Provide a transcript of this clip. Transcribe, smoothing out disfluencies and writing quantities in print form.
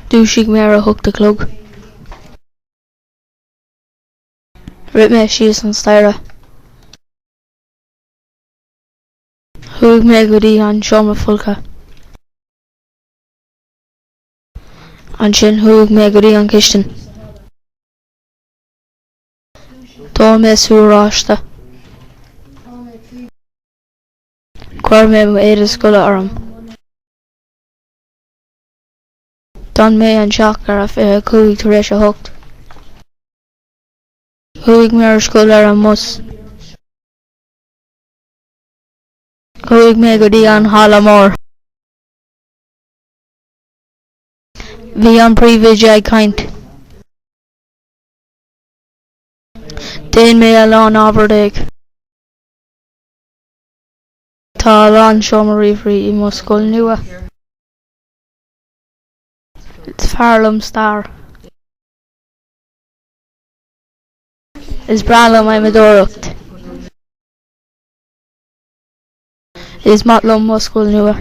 Dhúisigh mé ar a hocht a chlog. Rith mé síos an staighre. Chuaigh mé go dtí an seomra folctha. Ansin chuaigh mé go dtí an chistin. D'ól mé sú oráiste. Chuir mé mo éide scoile orm. D'fhan mé anseo ar a 25 tar éis a hocht. Chuaigh mé ar scoil ar an mbus. Chuaigh mé go dtí an halla mór. Bhí an príomhoide ag caint. Déan mé a lán ábhar déag. Tá a lán seomra ríomhairí i mo scoil nua. Is fearr liom stair. Is breá liom adhmadóireacht. Is maith liom mo scoil nua.